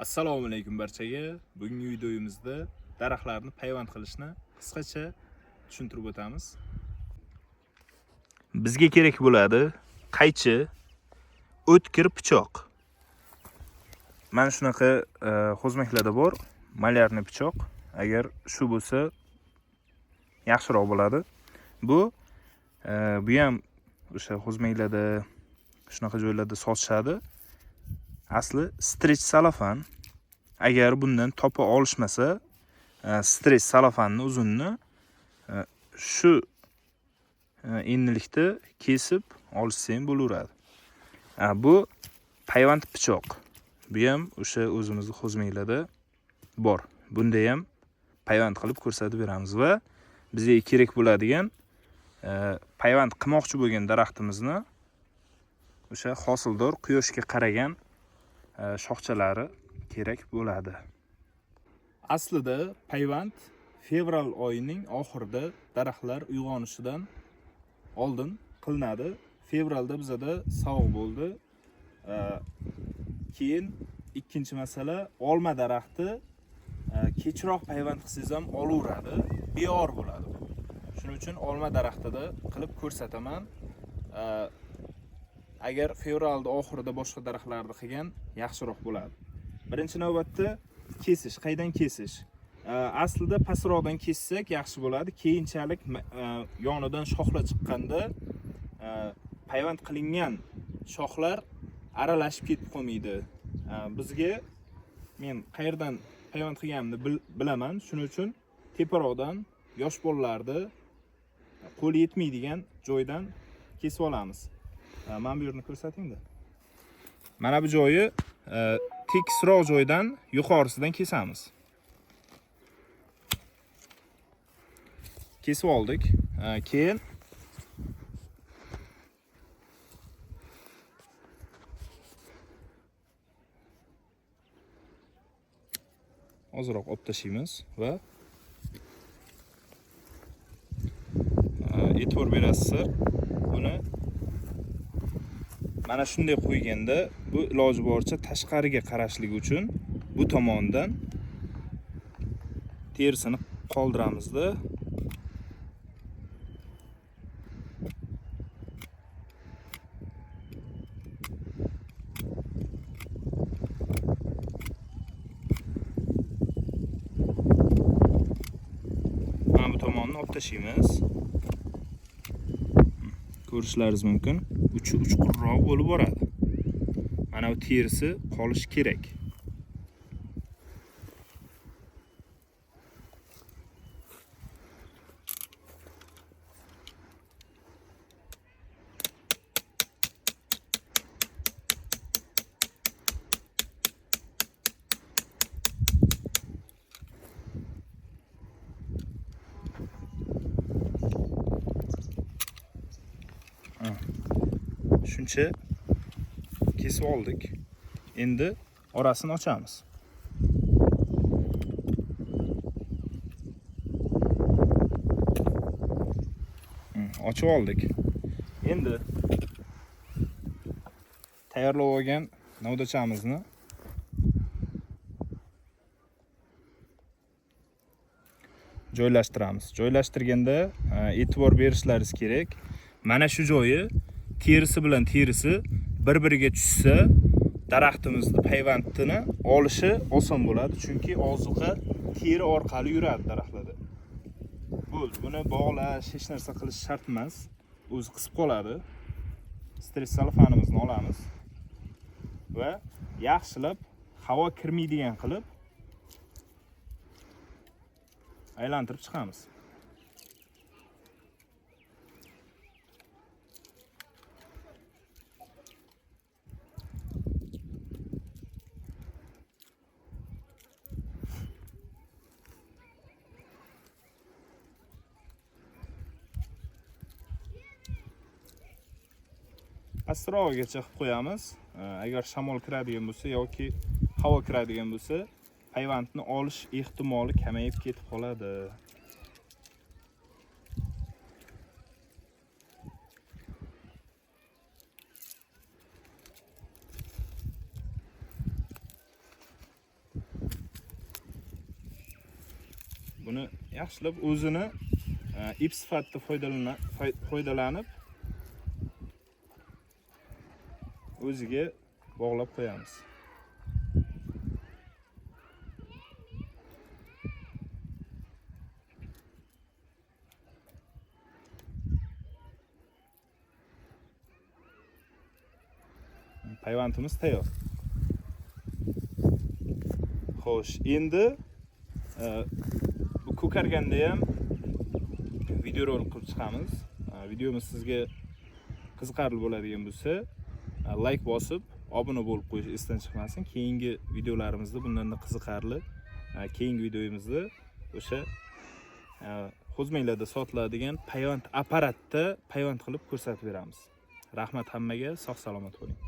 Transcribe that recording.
Assalomu alaykum barchaga. Bugungi videomizda daraxtlarni payvand qilishni qisqacha tushuntirib o'tamiz. Bizga kerak bo'ladi qaychi, o'tkir pichoq. Mana shunaqa xo'zmaklarda bor malyarni pichoq. Agar shu bo'lsa yaxshiroq bo'ladi. Bu ham o'sha xo'zmaklarda shunaqa joylarda sotishadi. Asli stretch salafan. Agar bundan topa olishmasa, stretch salafanni uzunni shu enlilikda kesib olishsa ham bo'laveradi. Bu payvand pichoq. Bu ham o'sha o'zimizni xo'zmaklarda bor. Bunda ham payvand qilib ko'rsatib beramiz va bizga kerak bo'ladigan payvand qilmoqchi bo'lgan daraxtimizni o'sha hosildor quyoshga qaragan shoxchalari kerak bo'ladi. Aslida payvand fevral oyining oxirida daraxtlar uyg'onishidan oldin qilinadi. Fevralda bizada sovuq bo'ldi. Keyin ikkinchi masala, olma daraxti kechroq payvand qilsangiz ham olaveradi, beor bo'ladi. Shuning uchun olma daraxtida qilib ko'rsataman. Agar fevralda oxirida boshqa daraxtlarni qilgan yaxshiroq bo'ladi. Birinchi navbatda kesish, qaydan kesish? Aslida pastroqdan kessak yaxshi bo'ladi. Keyinchalik yonidan shoxlar chiqqanda payvand qilingan shoxlar aralashib ketib qolmaydi. Bizga men qayerdan payvand qilganimni bilaman. Shuning uchun teparoqdan yosh bolalarni qo'li yetmaydigan joydan kesib olamiz. Mana bu yerni ko'rsating-da. Mana bu joyi tekisroq joydan yuqorisidan kesamiz. Kesib oldik. Keyin ozroq olib tashlaymiz va e'tibor berasizlar, buni mana shunday qo'yganda bu iloji boricha tashqariga qarashligi uchun bu tomondan terisini qoldiramizda. Mana bu tomonni olib tashlaymiz. Ko'rishlaringiz mumkin, uchi uchqurroq bo'lib boradi. Mana bu terisi qolishi kerak. Shuncha kesib oldik. Endi orasini ochamiz. Ochib oldik. Endi tayyorlab olgan novdachamizni joylashtiramiz. Joylashtirganda e'tibor berishlaringiz kerak. Mana shu joyi terisi bilan terisi bir-biriga tushsa, daraxtimizni payvandini olishi oson bo'ladi, chunki ozuqa teri orqali yuradi daraxtlarda. Bo'ldi, buni bog'lash, hech narsa qilish shart emas. O'zi qisib qoladi. Stress salafanimizni olamiz va yaxshilab havo kirmaydigan qilib aylantirib chiqamiz. Pastrog'igacha qilib qo'yamiz. Agar shamol kiradigan bo'lsa yoki havo kiradigan bo'lsa, payvandni olish ehtimoli kamayib ketib qoladi. Buni yaxshilab o'zini ip sifatida foydalanib o'ziga bog'lab qo'yamiz. Payvandimiz tayyor. Xo'sh, endi bu ko'karganda ham videorolik qilib chiqamiz. Videomiz sizga qiziqarli bo'ladigan bo'lsa, like bosib, obuna bo'lib qo'yish esdan chiqmasin. Keyingi videolarimizda bundan-da qiziqarli, keyingi videomizda o'sha Xozmeylarda sotiladigan payvand apparatda payvand qilib ko'rsatib beramiz. Rahmat hammaga, sog' salomat bo'ling.